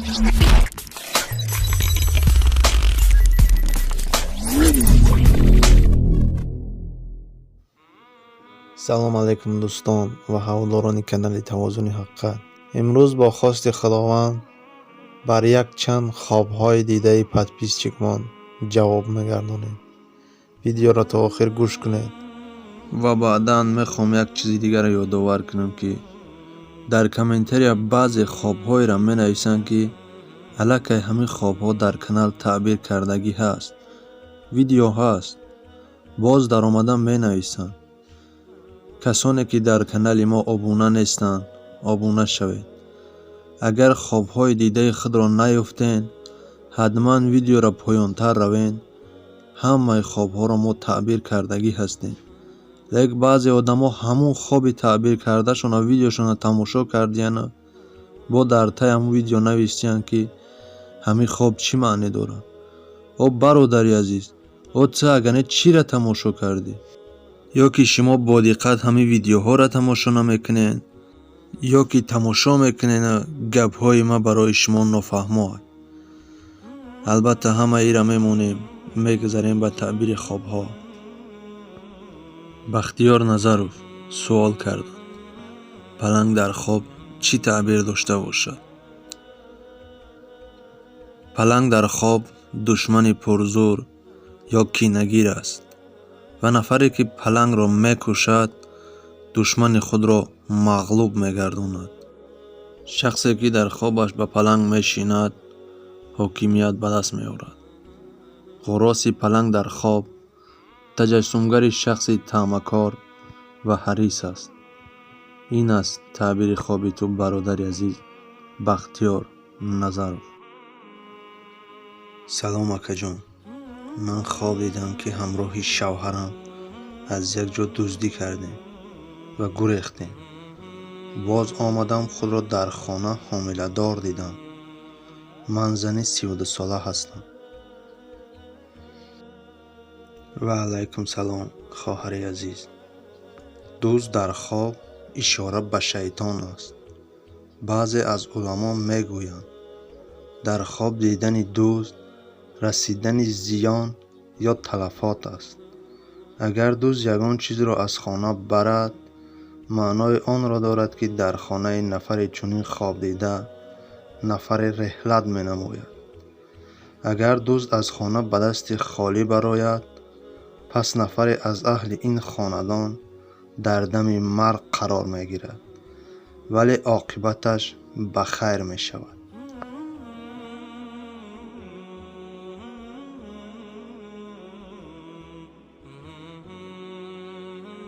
Салом алейкум, дӯстон ва ҳаводорони канали Тавозуни ҳақиқат. Имрӯз бо хости Худованд бар якчанд хобҳои дидаи подписчикмон ҷавоб мегардонем. Видеоро то охир гӯш кунед ва баъдан мехоҳам як чизи дигарро ёдовар кунам, ки дар комментария баъзе хобҳоеро менависанд, ки аллакай ҳамин хобҳо дар канал таъбир кардагӣ ҳаст, видео ҳаст, боз даромада менависанд. Касоне ки дар канали мо обуна нестанд, обуна шавед. Агар хобҳои дидаи худро наёфтен, ҳатман видеоро поёнтар равен, ҳамаи хобҳоро мо таъбир кардагӣ ҳастем. Лек баъзе одамо ҳамун хоби таъбир кардашона видеошона тамошо кардияну бо дар таи ҳамун видео навистиянд, ки ҳамин хоб чӣ маъне дорад. О бародари азиз, о ту агане чиро тамошо кардӣ? Ё ки шумо бодиққат ҳамин видеоҳоро тамошо намекунед, ё ки тамошо мекунеду гапҳои ман барои шумо нофаҳмо. Албатта, ҳамаи инро мемонем, мегузарем ба таъбири хобҳо. Бахтиёр Назаров суол карданд: паланг дар хоб чӣ таъбир дошта бошад? Паланг дар хоб душмани пурзӯр ё кинагир аст ва нафаре ки палангро мекушад, душмани худро мағлуб мегардонад. Шахсе ки дар хобаш ба паланг мешинад, ҳокимият ба даст меорад. Ғуроси паланг дар хоб таҷассумгари шахси таъмакор ва ҳарис аст. Ин аст таъбири хоби ту, бародари азиз Бахтиёр Назаров. Салом, акаҷон. Ман хоб дидам, ки ҳамроҳи шавҳарам аз як ҷо дуздӣ кардем ва гурехтем. Боз омадам, худро дар хона ҳомиладор дидам. Ман зани 32сола ҳастам. Ва алайкум салом, хоҳари азиз. Дузд дар хоб ишора ба шайтон аст. Баъзе аз уламо мегӯянд, дар хоб дидани дузд расидани зиён ё талафот аст. Агар дузд ягон чизро аз хона барад, маънои онро дорад, ки дар хонаи нафари чунин хобдида нафаре реҳлат менамояд. Агар дузд аз хона ба дасти холӣ барояд, пас нафаре аз аҳли ин хонадон дар дами марг қарор мегирад, вале оқибаташ ба хайр мешавад.